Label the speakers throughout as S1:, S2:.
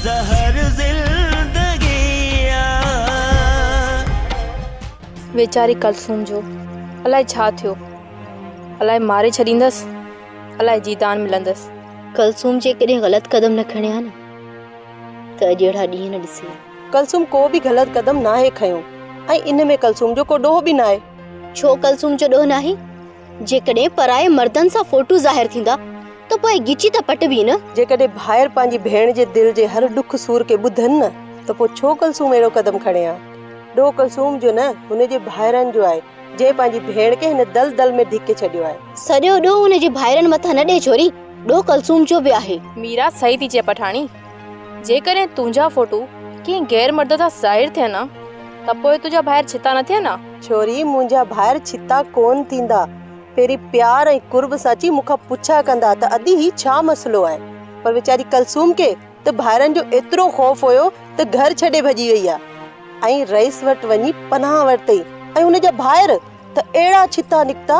S1: زهر زندگي آ.
S2: ويچاري ڪلثوم جو الائي ڇا ٿيو، الائي ماري ڇڏيندس، الائي جيدان ملندس.
S3: ڪلثوم جيڪڏهن غلط قدم نه کڻي ها نه ته اڄ اهڙا ڏينهن نه ڏسي ها.
S4: ڪلثوم ڪو به غلط قدم ناهي کنيو ۽ ان ۾ ڪلثوم جو ڪو ڏوهه به ناهي.
S3: ڇو ڪلثوم جو ڏوهه ناهي؟ جيڪڏهن پرائي مردن سان فوٽو ظاهر ٿيندا ته پوء ڳچي ته پٽبي نه.
S4: جيڪڏهن ڀائر پنهنجي ڀيڻ جي دل جي هر ڏک سور کي ٻڌن نه ته پوء ڇو ڪلثوم اهڙو قدم کڻي ها؟ ڏوهه ڪلثوم جو نه هن جي ڀائرن جو آهي جنهن پنهنجي ڀيڻ کي هن دل دل ۾ ڌڪي ڇڏيو آهي.
S3: سڄو ڏوهه هن جي ڀائرن مٿان نه ڏي ڇوري، ڏوهه ڪلثوم جو به آهي.
S2: ميرا صحيح ٿي چئي پٺاڻي، جيڪڏهن تنهنجا فوٽو ڪنهن غير مرد سان ظاهر ٿين ها ته پوء تنهنجا ڀائر ڇتا نه ٿين ها؟
S4: ڇوري، منهنجا ڀائر ڇتا ڪونه ٿيندا. پهرين پيار ۽ قرب سان اچي مون کان پڇا ڪندا ته ادي هي ڇا مسئلو آهي؟ پر ويچاري ڪلثوم کي ته ڀائرن جو ايترو خوف هيو ته گهر ڇڏي ڀڄي وئي آ ۽ رئيس وٽ وڃي پناهه ورتئي ۽ هن جا ڀائر ته اهڙا ڇتا نڪتا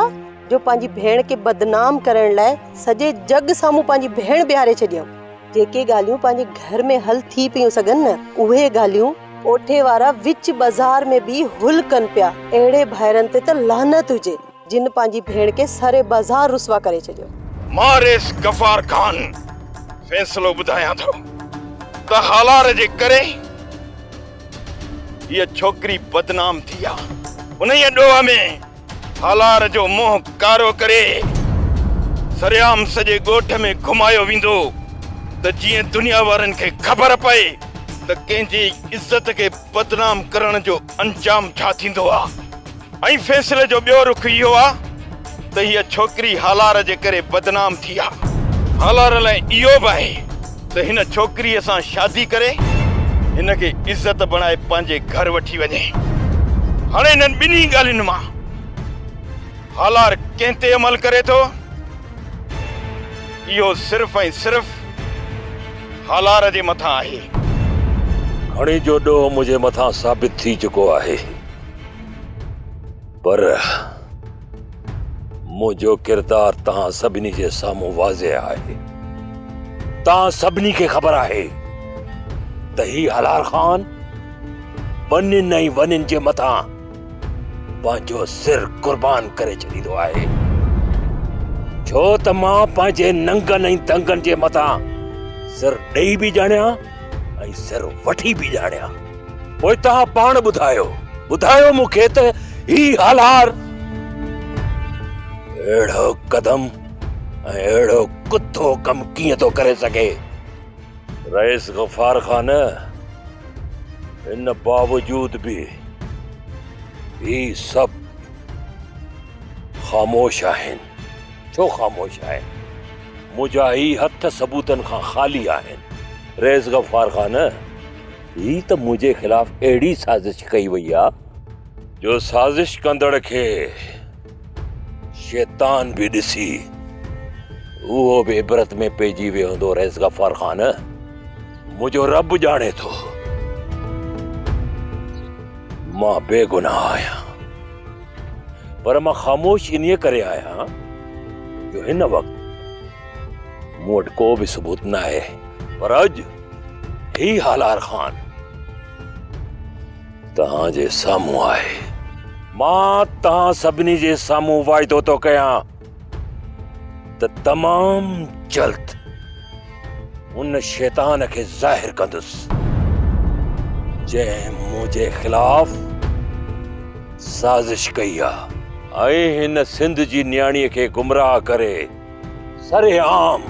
S4: جو پنهنجي ڀيڻ کي بدنام ڪرڻ لاء سڄي جڳ سامهون پنهنجي ڀيڻ بيهاري ڇڏيائون. جيڪي ڳالهيون پنهنجي گهر ۾ حل ٿي پيون سگهن نه اهي ڳالهيون اوٺي وارا وچ بازار ۾ بيهي هل ڪن پيا. اهڙي ڀائرن تي ته لعنت هجي جن پنهنجي ڀيڻ کي سري بازار رسوا ڪري ڇڏيو.
S5: مان رئيس غفار خان فيصلو ٻڌايان ٿو ته هالار جي ڪري هيء ڇوڪري بدنام ٿي آ. انهيء ڏوهه ۾ هالار جو منهن ڪارو ڪري سرعام سڄي ڳوٺ ۾ گهمايو ويندو ته جيئن دنيا وارن کي خبر پئي ته ڪنهن جي عزت کي بدنام ڪرڻ جو انجام ڇا ٿيندو آ ۽ فيصلي جو ٻيو رخ اهو آ ته هيء ڇوڪري هالار جي ڪري بدنام ٿي آ. هالار لاء اهو به آهي ته هن ڇوڪريء سان شادي ڪري هن کي عزت بڻائي پنهنجي گهر وٺي وڃي. هاڻي انهن ٻنهي ڳالهين مان هالار ڪنهن تي عمل ڪري ٿو، اهو صرف ۽ صرف هالار جي مٿان آهي.
S6: گهڻي جو ڏوهه منهنجي مٿان ثابت ٿي چڪو آهي، پر منهنجو ڪردار توهان سڀني جي سامهون واضح آهي. توهان سڀني کي خبر آهي ته هي هلار خان ٻنين ۽ ونين جي مٿان پنهنجو سر قربان ڪري ڇڏيندو آهي. ڇو ته مان پنهنجي ننگن ۽ دنگن جي مٿان سر ڏئي به ڄاڻيان ۽ سر وٺي به ڄاڻيان. پوء توهان پاڻ ٻڌايو، ٻڌايو مون کي ته هي هالار اهڙو قدم ۽ اهڙو ڪڌو ڪم ڪيئن ٿو ڪري سگهي؟ رئيس غفار خان، ان باوجود به هي سڀ خاموش آهن. ڇو خاموش آهن؟ منهنجا هي هٿ ثبوتن کان خالي آهن. رئيس غفار خان، هي ته منهنجي خلاف اهڙي سازش ڪئي وئي آ جو سازش ڪندڙ کي شيطان به ڏسي اهو به عبرت ۾ پئجي ويو هوندو. رئيس غفار خان، منهنجو رب ڄاڻي ٿو مان بيگناهه آهيان، پر مان خاموش انهيء ڪري آهيان جو هن وقت مون وٽ ڪو به ثبوت ناهي، پر اڄ هي هالار خان توهان جي سامهون آهي. مان توهان سڀني جي سامهون واعدو ٿو ڪيان ته تمام جلد ان شيطان کي ظاهر ڪندس جنهن منهنجي خلاف سازش ڪئي آهي ۽ هن سنڌ جي نياڻيء کي گمراهه ڪري سرعام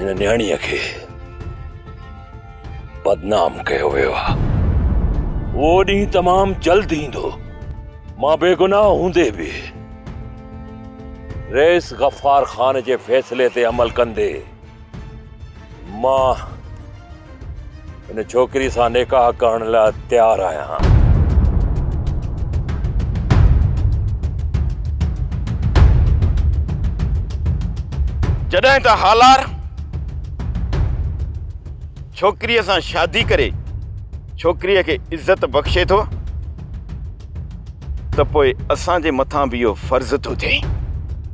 S6: هن نياڻيء کي بدنام ڪيو ويو آهي. اهو ڏينهن تمام جلد ايندو. مان بيگناهه هوندي به رئيس غفار خان جي فيصلي تي عمل ڪندي مان هن ڇوڪري سان نڪاح ڪرڻ لاء تيار آهيان.
S5: جڏهن ته هالار ڇوڪريء سان شادي ڪري ڇوڪريء کي عزت بخشي ٿو ته پوء اسان جي مٿان به اهو فرض ٿو ٿئي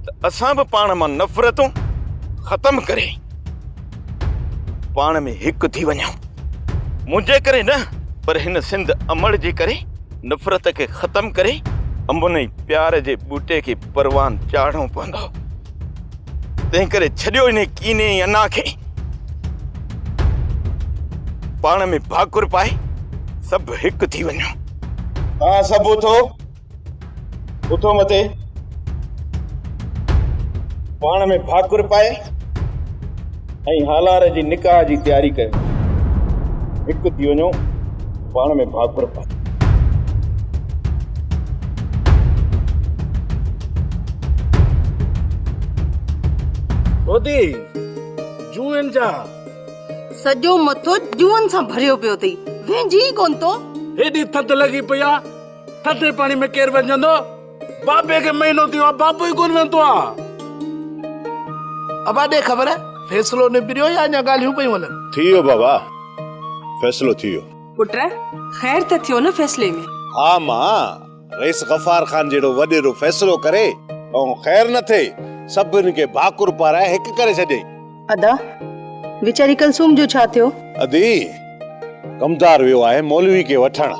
S5: ته اسان به پاڻ مان نفرتون ختم ڪري. پاڻ ۾ هڪ ٿي وڃون. منهنجي ڪري نه پر هن سنڌ امڙ جي ڪري نفرت کي ختم ڪري امن ۽ پيار جي ٻوٽي کي پروان چاڙهڻو پوندو. تنهن ڪري ڇڏيو انهي ڪيني ۽ انا کي. پاڻ ۾ ڀاڪر پائي سڀ هڪ ٿي وڃون. توهان سڀ اٿو. اٿو مٿي. پاڻ ۾ ڀاڪر پائي ۽ هالار جي نڪاح جي تياري ڪيو. هڪ ٿي وڃو، پاڻ ۾ ڀاڪر پائي.
S7: ادي، جوئن جا.
S4: سڄو مٿو جوئن سان ڀريو پيو اٿئي، وهنجين ئي ڪونه ٿو.
S7: هيڏي ٿڌ لڳي پئي آ، ٿڌي پاڻي ۾ ڪير وهنجندو؟ بابي کي مهينو ٿيو آ، بابو ئي ڪونه وهنتو آ.
S8: ابا ڏي خبر، فيصلو نبريو يا اڃا ڳالهيون پيون هلن؟
S9: ٿي ويو بابا، فيصلو ٿي ويو.
S10: پٽ، خير ته ٿيو نه فيصلي ۾؟
S9: ها مان، رئيس غفار خان جهڙو وڏيرو فيصلو ڪري ۽ خير نه ٿئي، سڀني کي ڀاڪر پارائي هڪ ڪري ڇڏيائين.
S4: ادا، ويچاري ڪلثوم جو ڇا ٿيو؟
S9: ادي، ڪمدار ويو آهي مولوي کي وٺڻ.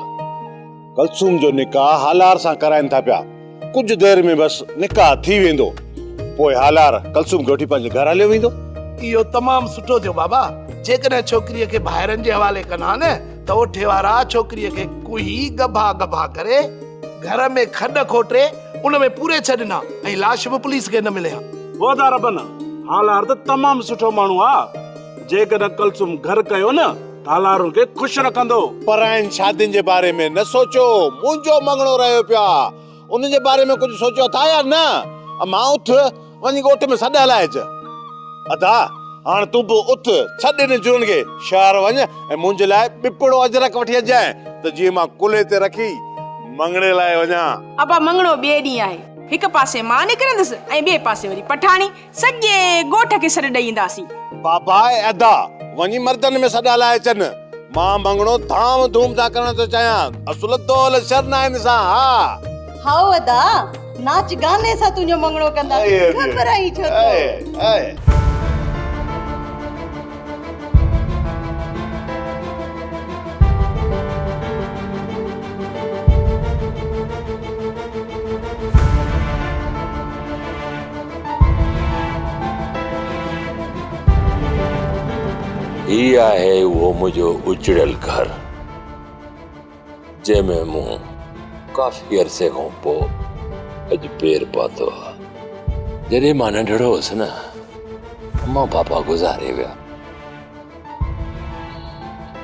S9: ڪلثوم جو نڪاح هالار سان ڪرائين ٿا پيا. ڪجهه دير ۾ بس نڪاح ٿي ويندو. پوء هالار ڪلثوم کي وٺي پنهنجي گهر هليو ويندو.
S8: اهو تمام سٺو ٿيو بابا. جيڪڏهن ڇوڪريء کي ڀائرن جي حوالي ڪن ها نه ته اوٺي وارا ڇوڪريء کي ڪوهي ڳڀا ڳڀا ڪري گهر ۾ کڏ کوٽي ان ۾ پوري ڇڏين ها ۽ لاش به پوليس کي نه ملي ها.
S7: وعده ربنا، هالار ته تمام سٺو ماڻهو آ. جيڪڏهن ڪلثوم گهر ڪيو نه ته هالار ان کي خوش رکندو.
S9: پراين شادين جي باري ۾ نه سوچيو، منهنجو مڱڻو رهيو پيو آ. ان جي باري ۾ ڪجهه سوچيو اٿا يا نه؟ امان اٿ، وڃي ڳوٺ ۾ سڏ هلائي اچ. ادا، هاڻ تون به اٿ، ڇڏ انهن چورن کي، شهر وڃ ۽ منهنجي لاء ٻپڙو اجرڪ وٺي اچجانء ته جيئن مان ڪلهي تي رکي مڱڻي لاء وڃان.
S10: ابا، مڱڻو ٻئي ڏينهن آهي. هڪ پاسي مان نڪرندس ۽ ٻئي پاسي وري پٺاڻي. سڄي ڳوٺ کي سڏ ڏئي اينداسين.
S9: بابا ۽ ادا، وڃي مردن ۾ سڏ هلائي اچن. مان مڱڻو ڌام ڌوم سان ڪرڻ ٿو چاهيان. اصل دهل شرنائين سان، ها.
S4: هائو ادا، ناچ گاني سان تنهنجو مڱڻو ڪنداسين. گهٻرائين ڇو ٿو؟
S6: هي آهي اهو منهنجو اجڙيل گهر، جنهن ۾ مون ڪافي عرصي کان پوء اڄ پير پاتو آهي. جڏهن مان ننڍڙو هوس نه، امان بابا گذاري ويا.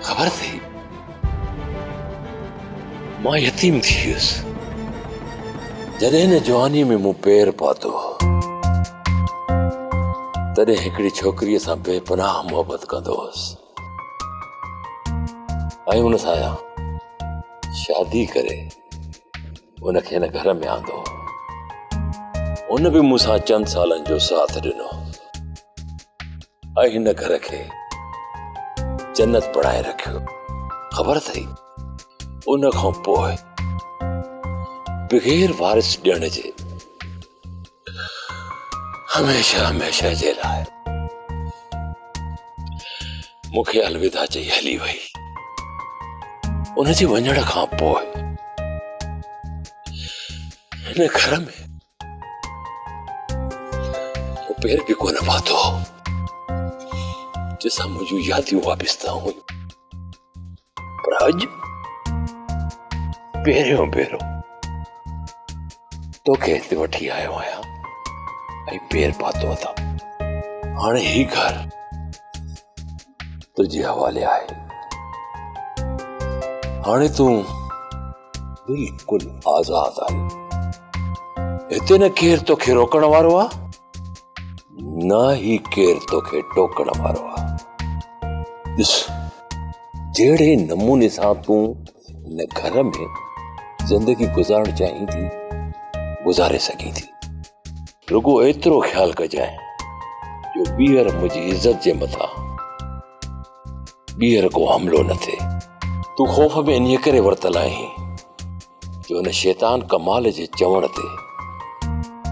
S6: خبر اٿئي، مان يتيم ٿي ويس. جڏهن هن جوانيء ۾ مون پير پاتو، تڏهن هڪڙي ڇوڪريء سان بي پناهه محبت ڪندو هوس ۽ ان سان شادي ڪري ان کي هن گهر ۾ آندو. ان به مون سان چند سالن جو ساٿ ڏنو. ۽ هن گهر کي جنت بڻائي رکيو. خبر اٿئي ان کان پوء بغير وارث ڏيڻ جي هميشه هميشه جي لاء مون کي الوداع چئي هلي وئي. ان جي وڃڻ کان پوء هن گهر ۾ مون پير به ڪونه پاتو جنهن سان منهنجون ياديون وابسته هيون پر اڄ پهريون ڀيرو توکي هتي وٺي آيو آهيان ۽ پير پاتو اٿم. هاڻي هي گهر تنهنجي حوالي آهي. هاڻي تون بلڪل آزاد آهين. هتي نه ڪير توکي روڪڻ وارو آ، نه ئي ڪير توکي ٽوڪڻ وارو آ. ڏس، جهڙي نموني سان تون هن گهر ۾ زندگي گذارڻ چاهين ٿي، گذاري سگهين ٿي. رڳو ايترو خيال ڪجانء جو ٻيهر منهنجي عزت جي مٿان ٻيهر ڪو حملو نه ٿئي. تون خوف ۾ انهيء ڪري ورتل آهين جو ان شيطان ڪمال جي چوڻ تي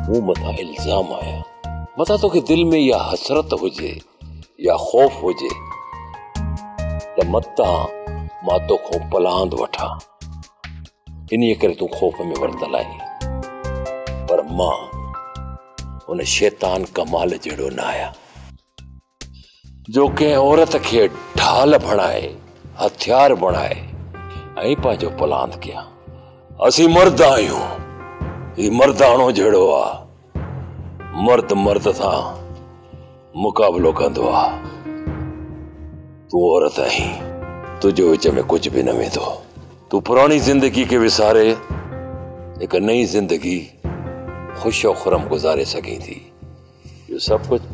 S6: مون مٿان الزام آيا. متان توکي دل ۾ اها حسرت هجي يا خوف هجي ته متان مان توکون پلاند وٺان. انهيء ڪري تون خوف ۾ ورتل آهين. پر مان ان شيطان ڪمال جهڙو نه آهيان، جو ڪنهن عورت کي ڍال بڻائي، هٿيار بڻائي ۽ پنهنجو پلاند ڪيان. اسين مرد آهيون. هي مرداڻو جهيڙو آ. مرد مرد سان مقابلو ڪندو آ. تون عورت آهين، تنهنجي وچ ۾ ڪجهه به نه ويندو. تون پراڻي زندگي کي وساري هڪ نئين زندگي خوش و خرم گذاري سگهين ٿي. اهو سڀ ڪجهه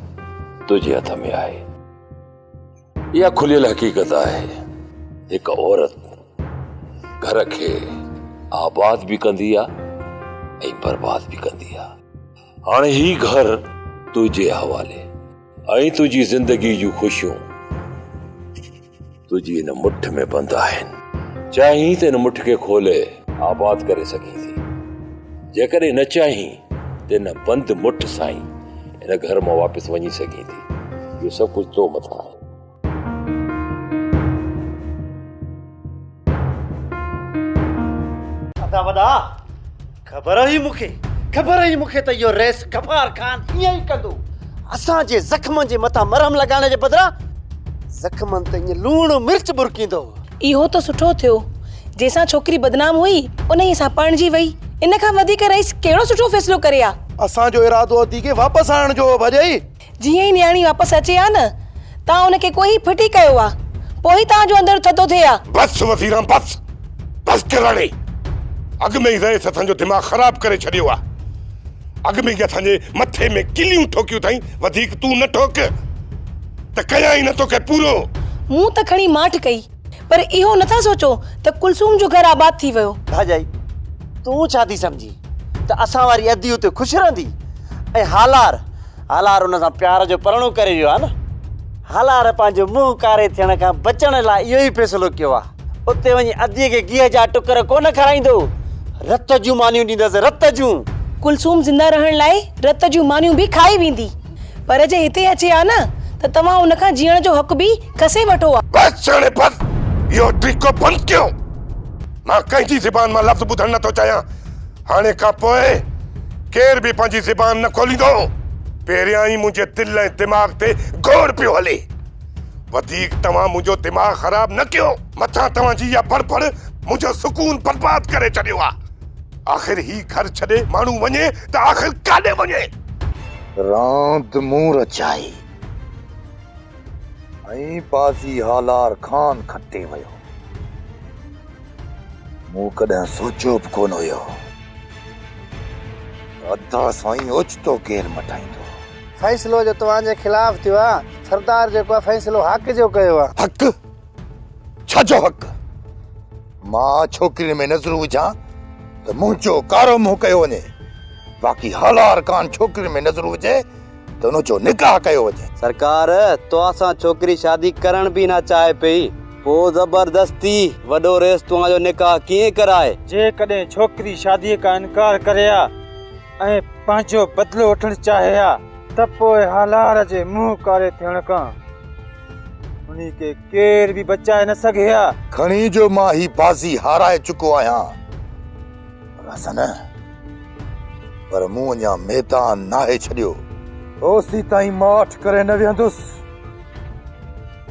S6: تنهنجي هٿ ۾ آهي. اها کليل حقيقت آهي، هڪ عورت گهر کي آباد به ڪندي آ ۽ برباد به ڪندي آ. هاڻي هي گهر تنهنجي حوالي ۽ تنهنجي زندگي جون خوشيون تنهنجي ان مٺ ۾ بند آهن. چاهين ته ان مٺ کي کولي آباد ڪري سگهين ٿي. جيڪڏهن نه چاهين ته ان بند مٺ سان ئي هن گهر مان واپس وڃي سگهين ٿي. اهو سڀ ڪجهه تو مٿان آهي.
S11: ادا وڏا، خبر هئي مون کي، خبر هئي مون کي ته اهو رئيس غفار خان ائين ئي ڪندو. اسان جي زخمن جي مٿان مرهم لڳائڻ جي بدران زخمن تي ائين لوڻ مرچ ٻرڪيندو هو.
S12: اهو ته سٺو ٿيو، جنهن سان ڇوڪري بدنام هئي، انهيء سان پرڻجي وئي. ان کان وڌيڪ رئيس ڪهڙو سٺو فيصلو ڪري ها؟
S13: اسان جو ارادو ادي کي واپس آڻڻ جو هو ڀڄئي.
S12: جيئن ئي نياڻي واپس اچي ها نه، توهان ان کي ڪوهي ڦٽي ڪيو ها، پوء ئي توهان جو اندر ٿڌو ٿئي ها.
S5: بس وزيران بس، بس ڪر هاڻي. اڳ ۾ ئي رئيس اسان جو دماغ خراب ڪري ڇڏيو آ. اڳ ۾ ئي اسان جي مٿي ۾ ڪليون ٺوڪيون اٿائين، وڌيڪ تون نه ٺوڪ ته ڪيان ئي نه توکي پورو.
S12: مون ته کڻي ماٺ ڪئي، پر اهو نٿا سوچو ته ڪلثوم جو گهر آباد ٿي ويو.
S11: ڀاڄائي، تون ڇا ٿي سمجهين ته اسان واري ادي اتي خوش رهندي؟ ۽ هالار، هالار ان سان پيار جو پرڻو ڪري ويو آهي نه. هالار پنهنجو منهن ڪاري ٿيڻ کان بچڻ لاء اهو ئي فيصلو ڪيو آهي. اتي وڃي اديء کي گيهه جا ٽڪر ڪونه کارائيندو. رت جون مانيون ڏيندس، رت جون.
S12: ڪلثوم زنده رهڻ لاء رت جون مانيون به کائي ويندي. پر جي هتي اچي ها نه ته توهان ان کان جيئڻ جو حق به کسي وٺو ها.
S5: بس هاڻي بس! اهو ٽيڪو بند ڪيو. مان ڪنهن جي زبان مان لفظ ٻڌڻ نه ٿو چاهيان. هاڻي کان پوء ڪير به پنهنجي زبان نه کوليندو. پهريان ئي منهنجي دل ۽ دماغ تي گوڙ پيو هلي. وڌيڪ توهان منهنجو دماغ خراب نه ڪيو. مٿان توهان جي اها بڙبڙ منهنجو سڪون برباد ڪري ڇڏيو آ. آخر هي گهر ڇڏي ماڻهو وڃي ته آخر ڪاڏي وڃي؟
S14: راند مون رچائي ۽ بازي هالار خان کٽي ويو. مون ڪڏهن سوچيو به ڪونه هيو ته ادا سائين اوچتو ڪير مٽائيندو.
S15: فيصلو جو توهان جي خلاف ٿيو آ، سردار جيڪو آ فيصلو حق جو ڪيو آ.
S14: حق؟ ڇا جو حق؟ مان ڇوڪرين ۾ نظرون وجهان ته منهنجو ڪارو منهن ڪيو وڃي، باقي هالار خان ڇوڪرين ۾ نظرون وجهي ته ان جو نڪاح ڪيو وڃي.
S16: سرڪار توهان سان ڇوڪري شادي ڪرڻ به نه چاهي پئي، پوء زبردستي وڏو رئيس توهان جو نڪاح ڪيئن ڪرائي؟
S17: جيڪڏهن ڇوڪري شاديء کان انڪار ڪري ها ۽ پنهنجو بدلو وٺڻ چاهي ها ته پوء هالار جي منهن ڪاري ٿيڻ کان انهي کي ڪير به بچائي نه سگهي ها.
S14: کڻي جو مان هي بازي هارائي چڪو آهيان پر حسن پر مون اڃا ميدان ناهي ڇڏيو. اوسيتائين ماٺ ڪري نه ويهندس.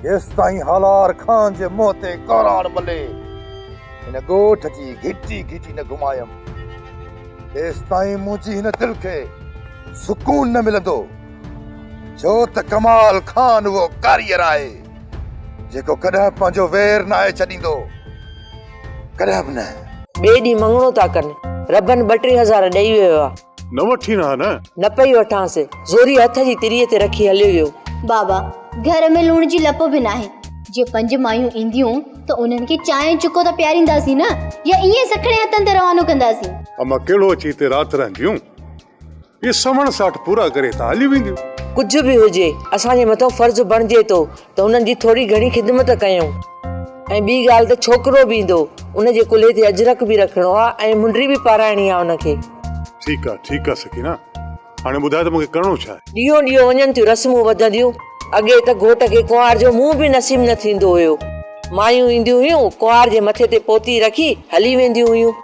S14: جيستائين هالار خان جي منهن تي ڪاراڻ ملي هن ڳوٺ جي گهٽي گهٽي نه گهمايم، تيستائين منهنجي هن دل کي سڪون نه ملندو، ڇو ته ڪمال خان اهو ڪاريگر آهي، جيڪو ڪڏهن پنهنجو وير ناهي ڇڏيندو، ڪڏهن به نه.
S18: ٻئي ڏينهن مڱڻو ٿا ڪن. ربن ٻه ٽي هزار ڏئي ويو آ.
S19: نه وٺين ها نه؟
S18: نه پئي وٺانس. زوريء هٿ جي تريء تي رکي هليو ويو.
S3: بابا، گهر ۾ لوڻ جي لپ به ناهي. جي پنج مايون اينديون ته انهن کي چانهه چڪو ته پيارينداسين نه يا ائين سکڻي هٿن تي روانو ڪنداسين؟
S19: اما ڪهڙو اچي هتي رات رهنديون. اهي سوڻ ساٺ پورا ڪري هتان هليون وينديون.
S18: ڪجهه به هجي، اسان جي مٿان فرض بڻجي ٿو ته انهن جي ٿوري گهڻي خدمت ڪيون. ۽ ٻي ڳالهه ته ڇوڪرو به ايندو، ان جي ڪلهي تي اجرڪ به رکڻو آ ۽ منڊري به پارائڻي آ ان کي.
S19: ٺيڪ آ، ٺيڪ آ سڪينه، هاڻي ٻڌاء ته مون کي ڪرڻو ڇا آهي؟
S18: ڏينهون ڏينهن وڃن ٿيون رسمون وڌنديون. اڳي ته گهوٽ کي ڪنوار جو منهن به نصيب نه ٿيندو هيو. مايون اينديون هيون، ڪنوار جي مٿي تي پوتي رکي هلي وينديون هيون.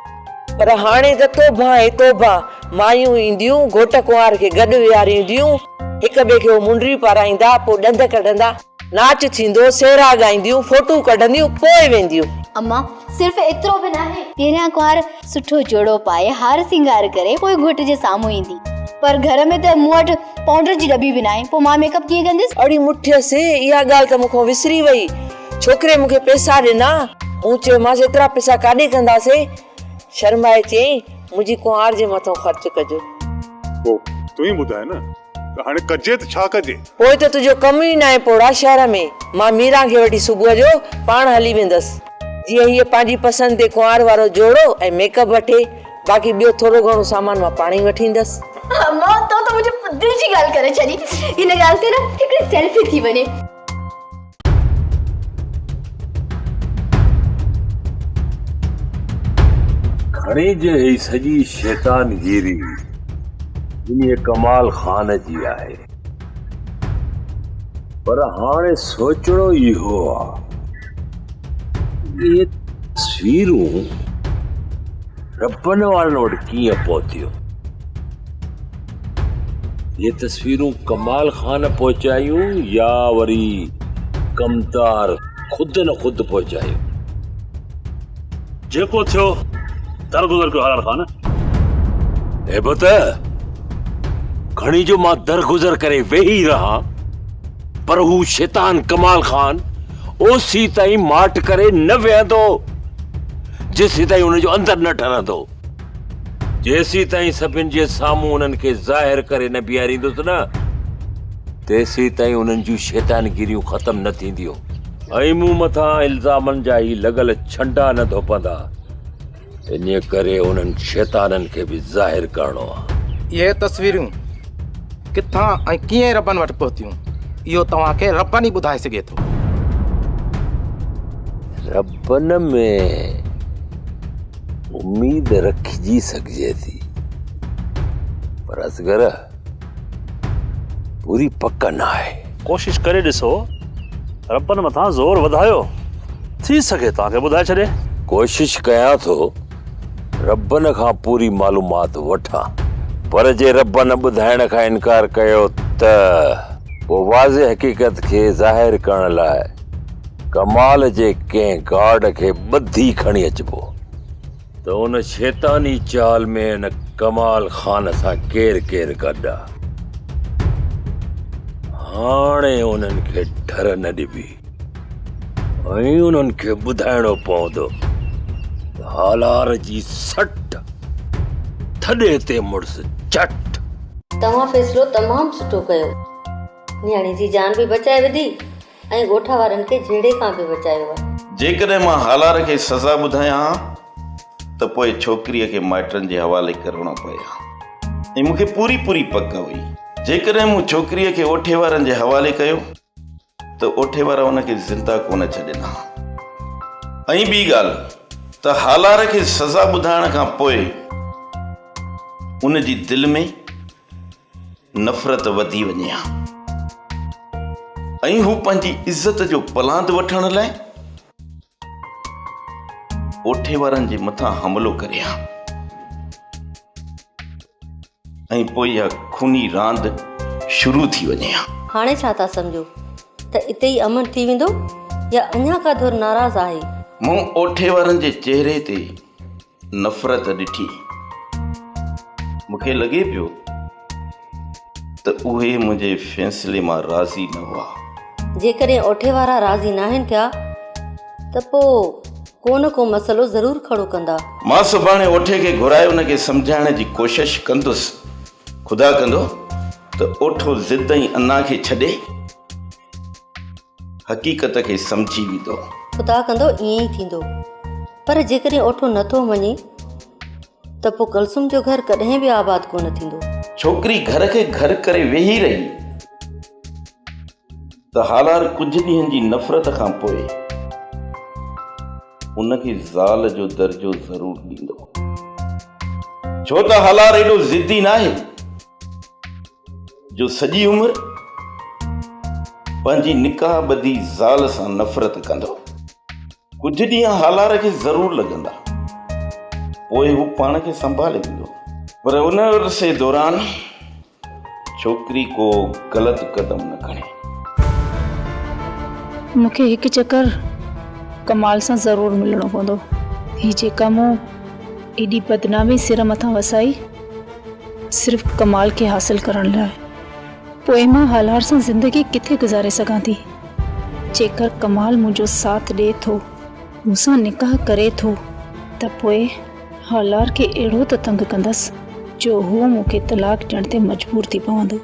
S18: پر هاڻي ته توبهان ۽ توبهان، مايون اينديون، گهوٽ ڪنوار کي گڏ ويهارينديون، هڪ ٻئي کي هو منڊريون پارائيندا، پوء ڏند ڪڍندا، ناچ ٿيندو، سهرا ڳائينديون، فوٽو ڪڍنديون، پوء وينديون.
S3: اما، صرف ايترو به ناهي. پهريان ڪنوار سٺو جوڙو پائي، هار سينگار ڪري، پوء گهوٽ جي سامهون ايندي. پر گهر ۾ ته مون وٽ پائونڊر جي ڏٻي به ناهي، پوء مان ميڪ اپ ڪيئن ڪنديس؟
S18: اڙي مٺيس، اها ڳالهه ته مون کان وسري وئي. ڇوڪري مون کي پئسا ڏنا. مون چيومانس، ايترا پئسا ڪاڏي ڪنداسين؟ شرمائي چيائين، منهنجي ڪنوار جي مٿان خرچ ڪجو.
S19: پوء تون ئي ٻڌاء نه ته هاڻي ڪجي ته ڇا ڪجي؟
S18: پوء ته تنهنجو ڪم ئي ناهي پوڙها شهر ۾. مان ميران کي وٺي صبح جو پاڻ هلي ويندس. جيئن هيء پنهنجي پسند تي ڪنوار وارو جوڙو ۽ ميڪ اپ وٺي. باقي ٻيو ٿورو گهڻو سامان مان پاڻ ئي وٺي ايندس.
S3: امان تو ته منهنجي دل جي ڳالهه ڪري ڇڏي. هن ڳالهه تي نه هڪڙي سيلفي ٿي وڃي.
S6: کڻي جي هي سڄي شيطان گيري انهيء ڪمال خان جي آهي. پر هاڻي سوچڻو اهو آ اهي تصويرون ربن وارن وٽ ڪيئن پهتيون؟ اهي تصويرون ڪمال خان پهچايون يا وري ڪمتار خود نه خود پهچايون؟
S20: جيڪو ٿيو درگذر ڪيو هلال خان.
S6: هيبت، کڻي جو مان درگذر ڪري ويهي رهان پر هو شيطان ڪمال خان اوسيتائين ماٺ ڪري نه ويهندو جيسيتائين هن جو اندر نه ٺرندو. جيسيتائين سڀن جي سامهون انهن کي ظاهر ڪري نه بيهاريندس نه، تيسيتائين انهن جون شيطانگيريون ختم نه ٿينديون ۽ مون مٿان الزامن جا هي لڳل ڇنڊا نه ڌوپندا. انهيء ڪري انهن شيطانن کي به ظاهر ڪرڻو آهي.
S21: اهي تصويرون ڪٿان ۽ ڪيئن ربن وٽ پهتيون، اهو توهان کي ربن ئي ٻڌائي سگهي ٿو.
S6: ربن ۾ اميد رکجي سگهجي ٿي پر اصغر پوري پڪ ناهي.
S20: ڪوشش ڪري ڏسو، ربن مٿان زور وڌايو، ٿي سگهي توهان کي ٻڌائي ڇڏي.
S6: ڪوشش ڪيان ٿو ربن کان پوري معلومات وٺان پر جي ربن ٻڌائڻ کان انڪار ڪيو ته پوء واضح حقيقت کي ظاهر ڪرڻ لاء ڪمال جي ڪنهن گارڊ کي ٻڌي کڻي اچبو ته ان شيطاني چال ۾ ان ڪمال خان سان ڪير ڪير گڏ آ. هاڻي انهن کي ڍر نه ڏبي ۽ انهن کي ٻڌائڻو پوندو ته هالار جي سٽ ٿڏي تي مڙس چٽ.
S22: توهان فيصلو تمام سٺو ڪيو. نياڻي جي جان به بچائي وڌي ۽ ڳوٺ وارن کي جهيڙي کان به بچايو آهي.
S5: جيڪڏهن مان هالار کي سزا ٻڌايان ها ته پوء ڇوڪريء کي مائٽن جي حوالي ڪرڻو پئي ها ۽ مون کي پوري پوري پڪ هئي جيڪڏهن مون ڇوڪريء کي اوٺي وارن جي حوالي ڪيو ته اوٺي وارا ان کي زنده ڪونه ڇڏين ها ۽ ٻي ڳالهه ته هالار کي سزا ٻڌائڻ کان پوء ان جي دل ۾ نفرت وڌي وڃي ها ۽ هو پنهنجي عزت جو پلاند وٺڻ لاء اوٺي وارن جي مٿان حملو ڪري ها ۽ پوء اها خوني راند شروع ٿي وڃي ها.
S22: هاڻي ڇا ٿا سمجهو ته اتي ئي امن ٿي ويندو يا اڃا ڪا ڌر ناراض آهي؟
S5: مون اوٺي وارن جي چهري تي نفرت ڏٺي. مون کي لڳي پيو ته اهي منهنجي فيصلي مان راضي نه هئا.
S22: جيڪڏهن اوٺي وارا راضي ناهن ٿيا ته پوء ڪو نه ڪو مسئلو ضرور کڙو ڪندا.
S5: مان سڀاڻي اوٺي کي گهرائي ان کي سمجهائڻ جي ڪوشش ڪندس. خدا ڪندو ته اوٺو ضد ۽ انا کي ڇڏي حقيقت کي سمجهي ويندو.
S22: خدا ڪندو ائين ئي ٿيندو. پر جيڪڏهن اوٺو نه ٿو مڃي ته پوء ڪلثوم جو گهر ڪڏهن به آباد ڪونه ٿيندو.
S5: ڇوڪري گهر کي گهر ڪري ويهي رهي ته هالار ڪجهه ڏينهن جي نفرت کان پوء ان کي زال جو درجو ضرور ڏيندو. ڇو ته هالار ايڏو ضدي ناهي. جو سڄي عمر پنهنجي نڪاح ٻڌي زال سان نفرت ڪندو. ڪجهه ڏينهن هالار کي ضرور لڳندا، پوء هو پاڻ کي سنڀالي ويندو. پر ان عرصي دوران ڇوڪري ڪو غلط قدم نه کڻي.
S1: مون کي هڪ چڪر ڪمال سان ضرور ملڻو پوندو. هي جيڪا مون ايڏي بدنامي سر مٿان وسائي، صرف ڪمال کي حاصل ڪرڻ لاء. پوء مان هالار سان زندگي ڪٿي گذاري سگهان ٿي؟ جيڪر ڪمال منهنجو ساٿ ڏئي ٿو، مون سان نڪاح ڪري ٿو ته پوء هالار کي اهڙو ته تنگ ڪندس جو هو مون کي طلاق ڏيڻ تي مجبور ٿي پوندو.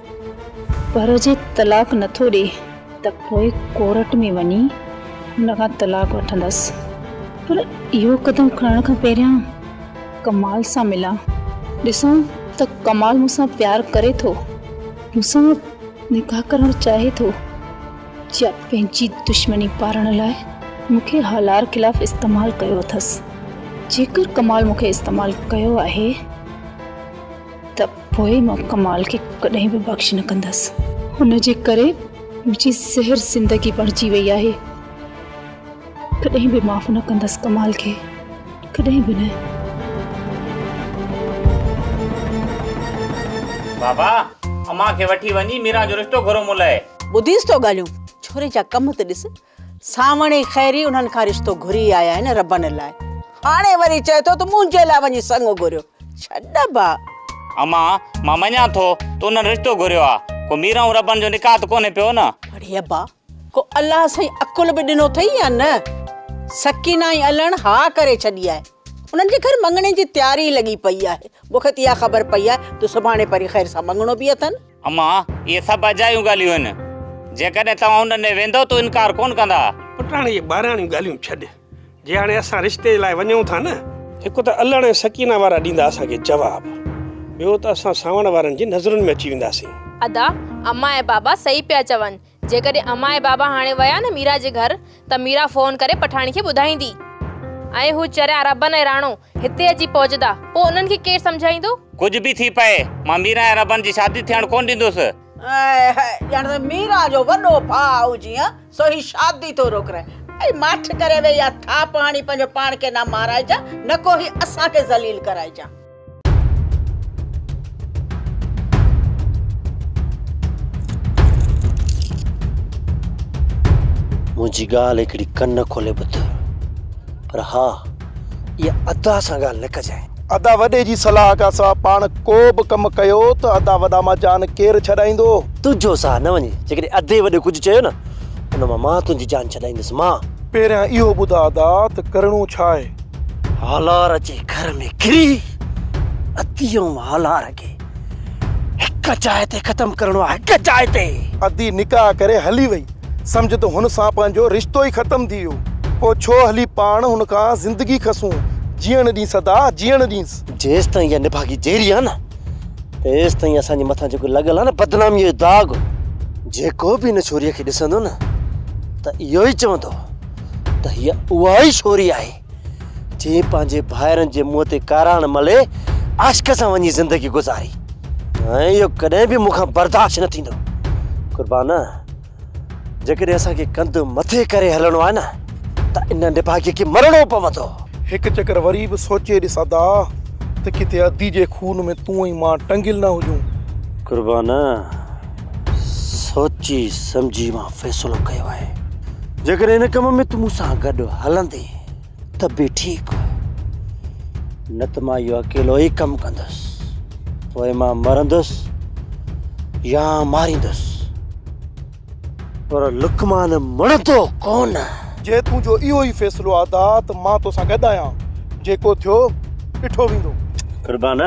S1: پر جي طلاق نٿو ڏئي ته پوء ڪورٽ ۾ وڃي هن کان طلاق وٺندس. پر اهو قدم کڻڻ کان پهريان ڪمال سان ملان، ڏسان ته ڪمال مون سان پيار ڪري ٿو، مون سان نڪاح ڪرڻ چاهي ٿو يا پنهنجي دشمني پارڻ لاء مون کي هالار خلاف استعمال ڪيو اٿس. جيڪر ڪمال مون کي استعمال ڪيو آهي ته پوء مان ڪمال کي ڪڏهن به بخش نه ڪندس. هن جي ڪري منهنجي زهر زندگي بڻجي وئي آهي. ڪڏهن به معاف نه ڪندس ڪمال کي ڪڏهن به نه.
S2: بابا امان کي وٺي وڃي ميران جو رشتو گهرو مون لئه.
S23: ٻڌيس ٿو ڳالهيون ڇوري جا ڪم ته ڏس سانوڻ ۽ خيري انهن کان رشتو گهري آيا آهن ربن لاء هاڻي وري چئي ٿو ته منهنجي لاء وڃي سڱ گهريو ڇڏ ڀاء.
S2: امان مان مڃان ٿو ته انهن رشتو گهريو آ ڪو ميران ۽ ربن جو نڪاح ته ڪونهي پيو نه.
S23: اڙي ابا ڪو الله سائين عقل به ڏنو اٿئي يا نه؟ سڪينه ۽ علڻ ها ڪري ڇڏي آهي. انهن جي گهر مڱڻي جي تياري لڳي پئي آهي. مون کي ته اها خبر پئي آهي ته سڀاڻي پرين خير سان مڱڻو به اٿن.
S2: امان، اهي سڀ اجايون ڳالهيون آهن. جيڪڏهن توهان انهن ڏي ويندؤ ته انڪار ڪونه ڪندا.
S24: پٽ هاڻي اهي ٻاراڻيون ڳالهيون ڇڏ. جي هاڻي اسان رشتي لاء وڃون ٿا نه. هڪ ته علڻ ۽ سڪينه وارا ڏيندا اسان کي جواب، ٻيو ته اسان سانوڻ وارن جي نظرن ۾ اچي وينداسين.
S25: ادا، امان ۽ بابا صحيح پيا چون. جيڪڏهن امان ۽ بابا هاڻي ويا نه ميرا جي گهر ته ميرا فون ڪري پٺاڻي کي ٻڌائيندي ۽ هو چريا ربن ۽ راڻو هتي اچي پهچندا پوء انهن کي ڪير سمجهائيندو؟
S2: ڪجهه به ٿي پئي مان ميرا ۽ ربن جي شادي ٿيڻ ڪونه ڏيندس.
S23: هاء هاء ڄڻ ته ميرا جو وڏو ڀاء هجين سو هي شادي ٿو روڪرائين. ائي ماٺ ڪري ويهه يا ٿاپ هڻي پنهنجو پاڻ کي نه مارائجان نه ڪو هي اسان کي ذليل ڪرائجان.
S11: منهنجي ڳالهه هڪڙي ڪن کولي ٻڌ پر ها اها ادا سان ڳالهه نه ڪجانء.
S13: ادا وڏي جي صلاح کان سواء پاڻ ڪو به ڪم ڪيو ته ادا وڏا مان جان ڪير ڇڏائيندو.
S11: تنهنجو ساهه نه وڃي جيڪڏهن ادي وڏي ڪجهه چيو نه ان مان مان تنهنجي جان ڇڏائيندس مان.
S13: پهريان اهو ٻڌاء ادا ته ڪرڻو ڇا آهي؟
S11: هالار اچي گهر ۾ گهري ادي ۽ هالار کي هڪ جاء تي ختم ڪرڻو آهي هڪ جاء تي.
S13: ادي نڪاح ڪري هلي وئي سمجهه ته هن سان پنهنجو رشتو ئي ختم ٿي ويو پوء ڇو هلي پاڻ هن کان زندگي کسون جيئڻ ڏينس ادا جيئڻ ڏينس.
S11: جيستائين اها نڀاڳي جيئري آهي نه تيستائين اسان جي مٿان جيڪو لڳل آهي نه بدناميء جو داغ جيڪو به هن ڇوريء کي ڏسندو نه ته اهو ئي چوندو ته هيء اها ئي ڇوري آهي جنهن پنهنجي ڀائرن جي منهن تي ڪاراڻ ملي عاشق سان وڃي زندگي گذاري ۽ اهو ڪڏهن به مون کان برداشت نه ٿيندو. قربان، جيڪڏهن اسان کي ڪنڌ مٿي ڪري هلڻو آهي نه ته ان نڀاڳي کي مرڻو پوندو.
S13: هڪ چڪر وري به سوچي ڏس ادا ته ڪٿي ادي جي خون ۾ تون ۽ مان ٽنگيل نه هجون.
S11: قربان، سوچي سمجهي مان فيصلو ڪيو آهي. جيڪڏهن ان ڪم ۾ تون مون سان گڏ هلندين ته به ٺيڪ، نه ته مان اهو اڪيلو ئي ڪم ڪندس. پوء مان مرندس يا ماريندس، پر لقمان مڙندو ڪونه.
S13: جي تنهنجو اهو ئي فيصلو آ ادا ته مان توسان گڏ آهيان. جيڪو ٿيو ڏٺو ويندو.
S11: قربان،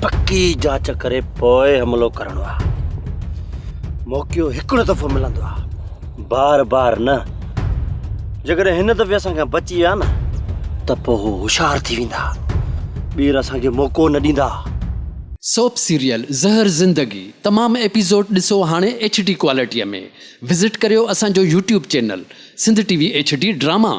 S11: پڪي جاچ ڪري پوء حملو ڪرڻو آ. موقعو هڪڙو دفعو ملندو آ، بار بار نه. جيڪڏهن هن دفعي اسان کان بچي ويا نه ته پوء هو هوشيار ٿي ويندا، ٻيهر اسان کي موقعو نه ڏيندا.
S26: سوپ سيريل زهر زندگي تمام ايپيسوڊ ڏسو هاڻي ايڇ ڊي ڪوالٽي ۾ وزٽ ڪريو اسان جو YouTube channel Sindh T V H D drama.